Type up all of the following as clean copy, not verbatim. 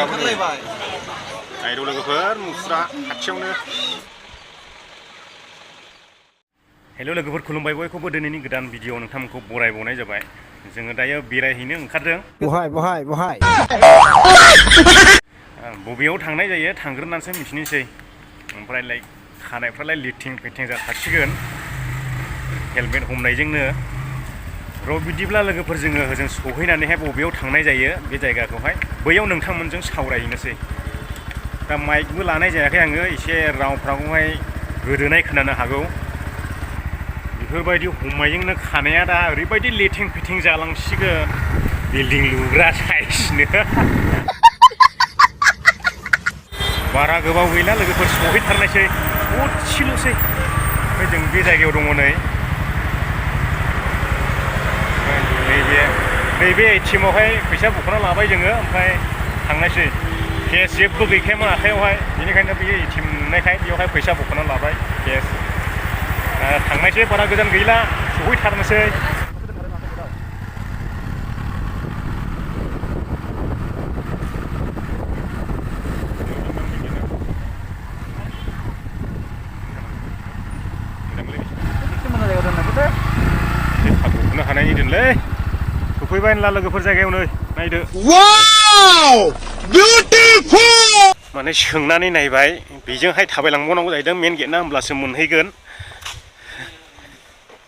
ओंखारलायबाय नायदो लोगोफोर मुस्रा खाथियावनो हेल' लोगोफोर खुलुमबाय बयखौबो दिनैनि गोदान भिडिअ नोंथांमोनखौ बरायबावनाय जाबाय जोङो दायो बेरायहैनो ओंखारदों बहाय बबेयाव थांनाय जायो थांग्रोनानैसो मिथिनोसै ओमफ्रायलाय खानायफ्रालाय लिथिं फिथिं जाथारसिगोन हेलमेट हमनायजोंनो र' बिदिब्ला लोगोफोर जोङो ओजों सहैनानैहाय बबेयाव थांनाय जायो बे जायगाखौहाय बैयाव नोंथांमोनजों सावरायहैनोसै दा माइकबो लानाय जायाखै आङो एसे रावफ्राखौहाय गोदोनाय खोनानो हागौ बेफोरबायदि हमनायजोंनो खानाया दा ओरैबायदि लेथिं फिथिं जालांसिगोन बिल्डिं लुग्रा साइजनो बारा गोबाव गैला लोगोफोर सहैथारनायसै ससेल'सै ओमफ्राय जों बे जायगायाव दङ नैबे एटिएमआवहाय फैसा बख'ना लाबाय जोङो ओमफ्राय थांनायसै केस जेबो गैखायामोन आखायावहाय बेनिखायनो बेयो एटिएम नुनायखाय बेयावहाय फैसा बख'ना लाबाय केस थांनायसै बारा गोजान गैला सहैथारनोसै बख'नो हानायनि दोनलै सफैबाय होनला लोगोफोर जायगायाव नै नायदो माने सोंनानै नायबाय बेजोंहाय थाबायलांबावनांगौ जाहैदों मेन गेटना होमब्लासो मोनहैगोन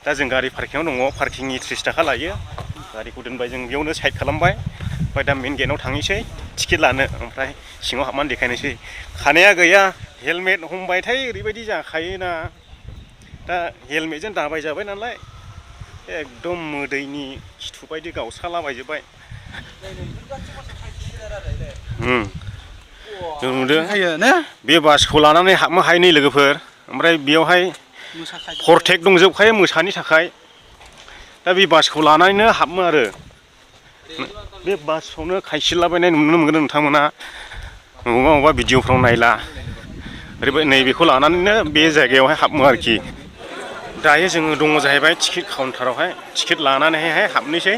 दा जों गारि पार्किंआव दङ पार्किंनि 30 थाखा लायो गारिखौ दोनबाय जों बेयावनो साइड खालामबाय ओमफ्राय दा मेन गेटआव थांनोसै टिकेट लानो ओमफ्राय सिङाव हाबनानै देखायनोसै खानाया गैया हेलमेट हमबायथाय ओरैबायदि जाखायोना दा हेलमेटजों दाबाय जाबाय नालाय एकदम मोदैनि खिथु बायदि गावसालाबायजोब्बाय जों नुदों बे बासखौ लानानै हाबनो हायो नै लोगोफोर ओमफ्राय बेयावहाय फरटेक दंजोबखायो मोसानि थाखाय दा बे बासखौ लानानैनो हाबो आरो बे बासखौनो खायसिलाबायनाय नुनो मोनगोन नोंथांमोना बबेबा भिडिअफ्राव नायला ओरैबायदि नैबेखौ लानानैनो बे जायगायावहाय हाबो आरोखि दायो जोङो दङ जाहैबाय टिकेट काउन्टारावहाय टिकेट लानानैहाय हाबनोसै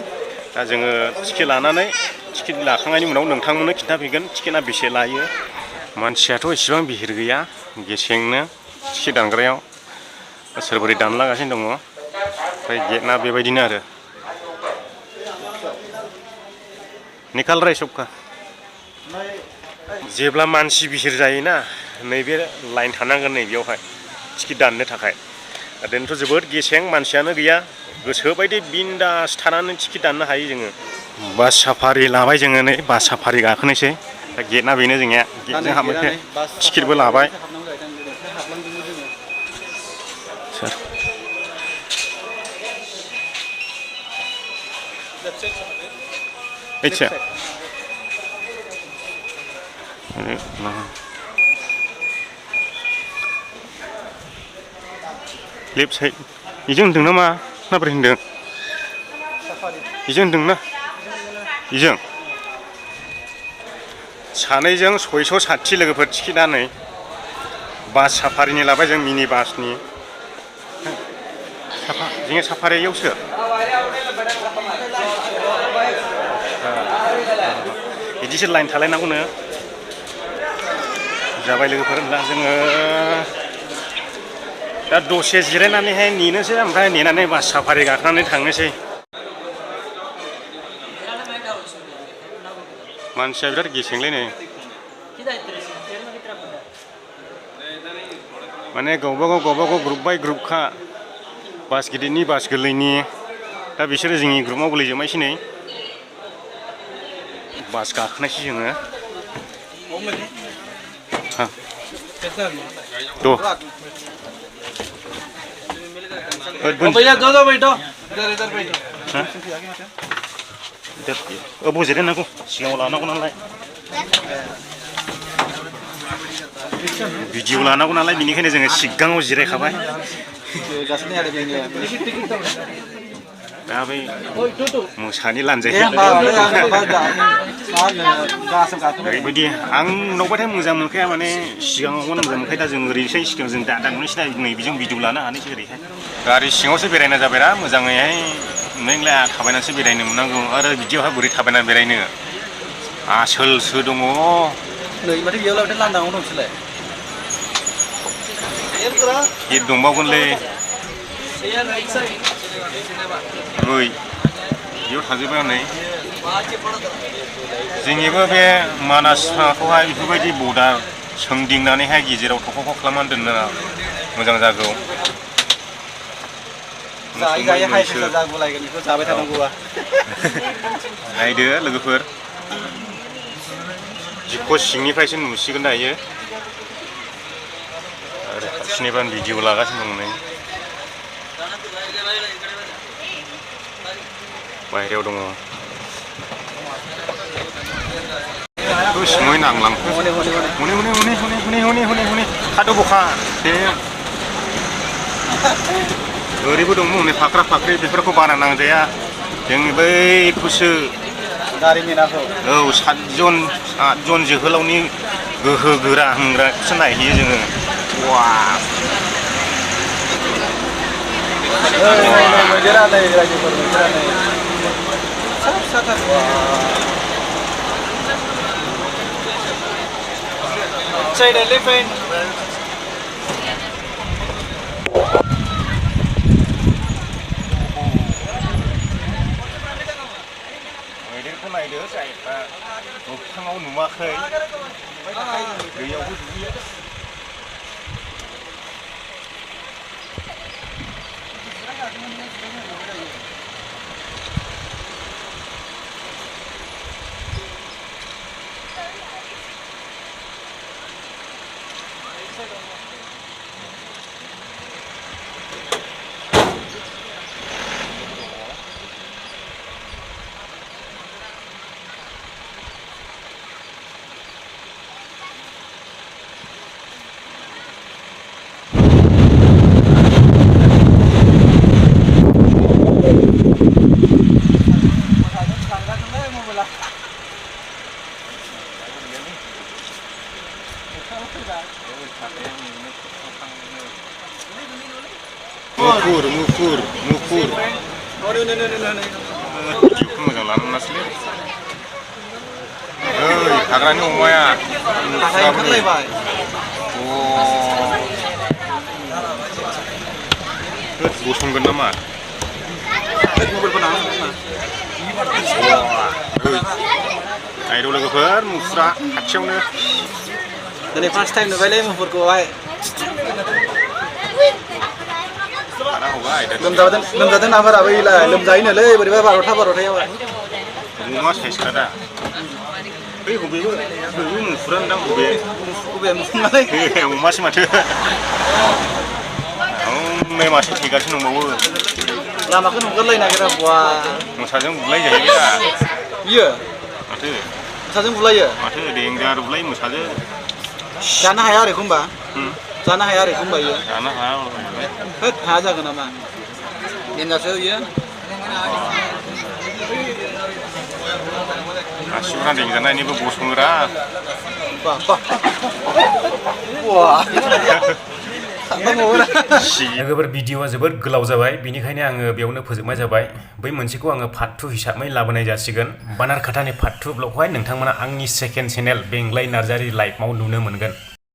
दा जोङो टिकेट लानानै टिकेट लाखांनायनि उनाव नोंथांमोननो खिन्थाफैगोन टिकेटआ बेसे लायो मानसियाथ' इसेबां बिहिर गैया गेसेंनो टिकेट दानग्रायाव सोरबोरै दानलागासिनो दङ ओमफ्राय गेटना बेबायदिनो आरो निकाल राय सबका जेब्ला मानसि बिहिर जायोना नैबे लाइन थानांगोन नैबेयावहाय टिकेट दाननो थाखाय ओरैनोथ' जोबोद गेसें मानसियानो गैया गोसोबायदि बिन्दास थानानै टिकेट दाननो हायो जोङो बास साफारि लाबाय जोङो नै बास साफारि गाखोनोसै दा गेटना बेनो जोंनिया गेटजों हाबनोसै टिकेटबो लाबाय सोर लेफ्ट साइड बेजों होनदों नामा माबोरै होनदों बेजों होनदोंना बेजों सानैजों 660 लोगोफोर टिकेटआ नै बास साफारिनि लाबाय जों मिनि बासनि जोङो साफारियावसो बिदिसो लाइन थालायनांगौनो जाबाय लोगोफोर होनब्ला जोङो दा दसे जिरायनानैहाय नेनोसै ओमफ्राय नेनानै बास साफारि गाखोनानै थांनोसै मानसिया बिराद गेसेंलै नै माने गावबागाव ग्रुप बाय ग्रुपखा बास गिदिरनि बास गोरलैनि दा बिसोरो जोंनि ग्रुपआव गोलैजोबनायसै नै बास गाखोनायसै जोङो भैया दो बैठो अबो जिरायनांगौ सिगाङाव लानांगौ नालाय भिडिअ लानांगौ नालाय बेनिखायनो जोङो सिगाङाव जिरायखाबाय दा बै मोसानि लानजाय ओरैबायदि आं नुबाथाय मोजां मोनखाया माने सिगाङावबो मोजां मोनखायो दा जों ओरैसै सिगां जों दादा नुनोसै नै बेजों भिडिअ लानो हानोसै ओरैहाय गारि सिङावसो बेरायनाय जाबायना मोजाङैहाय नोंलाय थाबायनानैसो बेरायनो मोननांगौ आरो बिदियावहाय बोरै थाबायनानै बेरायनो आसोलसो दङ नै माथो बेयाव लाबोदों लांदाङाव दंसोलाय गित दंबावगोनलै ओइ बेयाव थाजोब्बाय हनै जोंनिबो बे मानास माबाखौहाय बेफोरबायदि बर्डार सोंदिंनानैहाय गेजेराव थख'ख' खालामनानै दोननो मोजां जागौ जायै हाय फैसा जागुलायगोन बेखौ जाबाय थानांगौआ नायदो लोगोफोर जिख' सिंनिफ्रायसो नुसिगोन दायो आरो फारसेनिफ्राय भिडिअ लागासिनो दं नै बाहेरायाव दङ सिङावै नांलांखो हनै थाद' बखा दे ओरैबो दङ हनै फाख्रा फाख्रि बेफोरखौ बारा नांजाया जोंनि बैखौसो दारिमिनाखौ औ सातजन जोहोलावनि गोहो गोरा होनग्राखौसो नायहैयो जोङो वा मैदेरा नै रायजोफोर मैदेरा नै फिसा फिसाथार Say the living. मैदेरखौ नायदो जायफ्रा मोगथाङाव नुवाखै दैयावबो दुगैयो मुफुर भिडिअखौ मोजां लानो मोनासैलै ओइ हाग्रानि अमाया ओंखारलायबाय गसंगोन नामा नायदो लोगोफोर मुफुरा खाथियावनो दिनै फार्स्ट टाइम नुबायलै मुफुरखौहाय लोमजादों नाफोरा बैलाय लोमजायोनोलै बोरैबा बार'थायाव अमा साइजखा दा बै बबेबो मुफुरानो दां बबे अमासो माथो नै मासे थैगासिनो दंबावो लामाखौ नुगोरलायनो नागिरा बवा मोसाजों बुलाय जाहैबाय दा बियो माथो मोसाजों बुलायो माथो देंजार बुलाय मोसाजों जानो हाया आरो एखमबा जानो हाया आरो एखमबा इयो जानो हाया होद हाया जागोन नामा देनजारसो इयो गासिबो देंजानायनिबो गसङोरा लोगोफोर भिडिअआ जोबोद गोलाव जाबाय बेनिखायनो आङो बेयावनो फोजोबनाय जाबाय बै मोनसेखौ आङो पार्ट 2 हिसाबै लाबोनाय जासिगोन बानारघाटानि पार्ट 2 ब्लगखौहाय नोंथांमोना आंनि सेकेन्ड चेनेल बेंग्लाय नार्जारि लाइभआव नुनो मोनगोन